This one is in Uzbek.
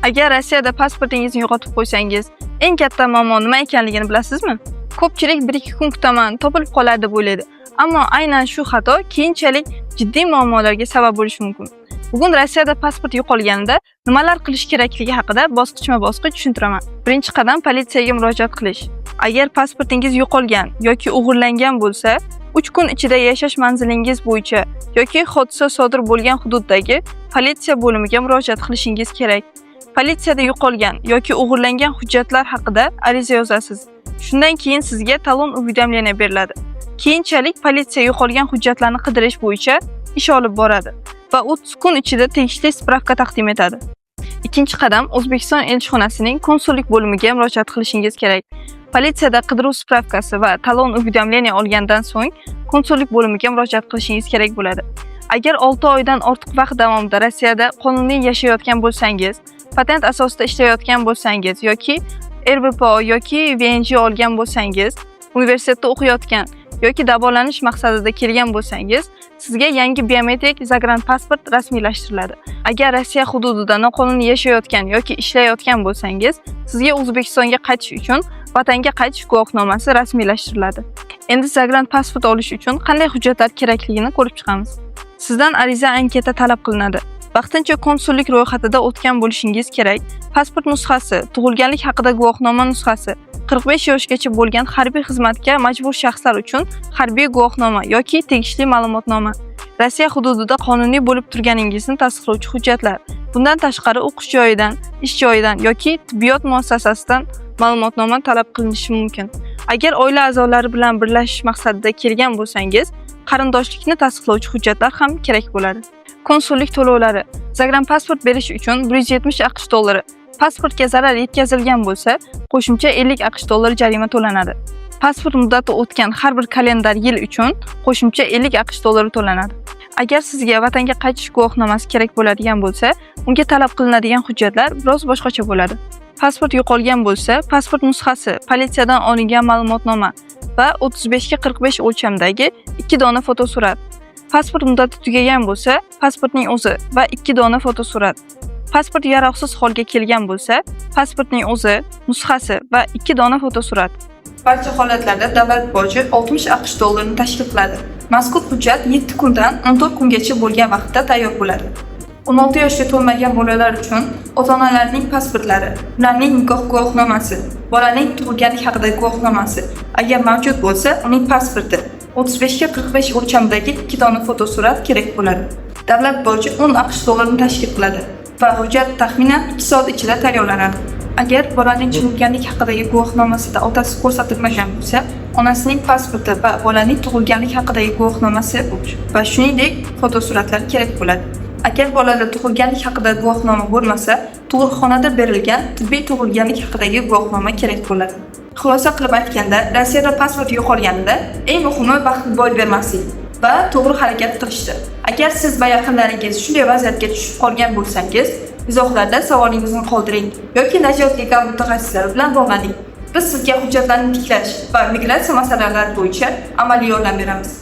Agar Rossiyada pasportingizni yo'qotib qo'ysangiz, eng katta muammo nima ekanligini bilasizmi? Ko'pchilik 1-2 kun kutaman, topilib qoladi deb o'ylaydi. Ammo aynan shu xato keyinchalik jiddiy muammolarga sabab bo'lishi mumkin. Bugun Rossiyada pasport yo'qolganida nimalar qilish kerakligi haqida bosqichma-bosqich tushuntiraman. Birinchi qadam: politsiyaga murojaat qilish. Agar pasportingiz yo'qolgan yoki o'g'irlangan bo'lsa, 3 kun ichida yashash manzilingiz bo'yicha yoki hodisa sodir bo'lgan hududdagi politsiya bo'limiga murojaat qilishingiz kerak. Politsiyada yo'qolgan yoki o'g'irlangan hujjatlar haqida ariza yozasiz. Shundan keyin sizga талон уведомления beriladi. Keyinchalik politsiya yo'qolgan hujjatlarni qidirish bo'yicha ish olib boradi va 30 kun ichida tegishli spravka taqdim etadi. Ikkinchi qadam: O'zbekiston elchixonasining konsullik bo'limiga murojaat qilishingiz kerak. Politsiyada qidiruv spravkasi va талон уведомления olgandan so'ng konsullik bo'limiga murojaat qilishingiz kerak bo'ladi. Agar 6 oydan ortiq vaqt davomida Rossiyada qonuniy yashayotgan bo'lsangiz, patent asosida ishlayotgan bo'lsangiz yoki РВП yoki ВНЖ olgan bo'lsangiz, universitetda o'qiyotgan yoki davolanish maqsadida kelgan bo'lsangiz, sizga yangi biometrik загранпаспорт rasmiylashtiriladi. Agar Rossiya hududida noqonuniy yashayotgan yoki ishlayotgan bo'lsangiz, sizga O'zbekistonga qaytish uchun vatanga qaytish guvohnomasi rasmiylashtiriladi. Endi загранпаспорт olish uchun qanday hujjatlar kerakligini ko'rib chiqamiz. Sizdan ariza, anketa talab qilinadi. Vaqtincha konsullik ro'yxatida o'tgan bo'lishingiz kerak. Pasport nusxasi, tug'ilganlik haqida guvohnoma nusxasi, 45 yoshgacha bo'lgan harbiy xizmatga majbur shaxslar uchun harbiy guvohnoma yoki tegishli ma'lumotnoma. Rossiya hududida qonuniy bo'lib turganingizni tasdiqlovchi hujjatlar. Bundan tashqari, o'qish joyidan, ish joyidan yoki tibbiyot muassasasidan ma'lumotnoma talab qilinishi mumkin. Agar oila a'zolari bilan birlashish maqsadida kelgan bo'lsangiz, qarindoshlikni tasdiqlovchi hujjatlar ham kerak bo'ladi. Konsullik to'lovlari: Загранпаспорт berish uchun 170 AQSh dollari. Pasportga zarar yetkazilgan bo'lsa, qo'shimcha 50 AQSh dollari jarima to'lanadi. Pasport muddati o'tgan har bir kalendar yil uchun qo'shimcha 50 AQSh dollari to'lanadi. Agar sizga vatanga qaytish guvohnomasi kerak bo'ladigan bo'lsa, unga talab qilinadigan hujjatlar biroz boshqacha bo'ladi. Pasport yo'qolgan bo'lsa, pasport nusxasi, politsiyadan olingan ma'lumotnoma va 35 ga 45 o'lchamdagi 2 dona fotosurat. Pasport muddati tugagan bo'lsa, pasportning o'zi va 2 dona fotosurat. Pasport yaroqsiz holga kelgan bo'lsa, pasportning o'zi, nusxasi va 2 dona fotosurat. Barcha holatlarda davlat boji 60 AQSh dollarini tashkil qiladi. Mazkur hujjat 7 kundan 14 kungacha bo'lgan vaqtda tayyor bo'ladi. 16 yoshga to'lmagan bolalar uchun ota-onalarning pasportlari, ularning nikoh guvohnomasi, bolaning tug'ilganlik haqidagi guvohnomasi, agar mavjud bo'lsa, uning pasporti, 35 ga 45 o'lchamdagi 2 dona fotosurat kerak bo'ladi. Davlat boji 10 AQSh dollarini tashkil qiladi va hujjat taxminan 2 soat ichida tayyorlanadi. Agar bolaning tug'ilganlik haqidagi guvohnomasida otasi ko'rsatilmagan bo'lsa, onasining pasporti va bolaning tug'ilganlik haqidagi guvohnomasi va shuningdek fotosuratlar kerak bo'ladi. Agar bolada tug'ilganlik haqida guvohnoma bo'lmasa, tug'ruqxonada berilgan tibbiy tug'ilganlik haqidagi guvohnoma kerak bo'ladi. Xulosa qilib aytganda, Rossiyada pasport yo'qolganida eng muhimi vaqtni boy bermaslik va to'g'ri harakat qilishdir. Agar siz va yaqinlaringiz shunday vaziyatga tushib qolgan bo'lsangiz, izohlarda savolingizni qoldiring yoki Najot Legal mutaxassislari bilan bog'laning. Biz sizga hujjatlarni tiklash va migratsiya masalalari bo'yicha amaliy yordam beramiz.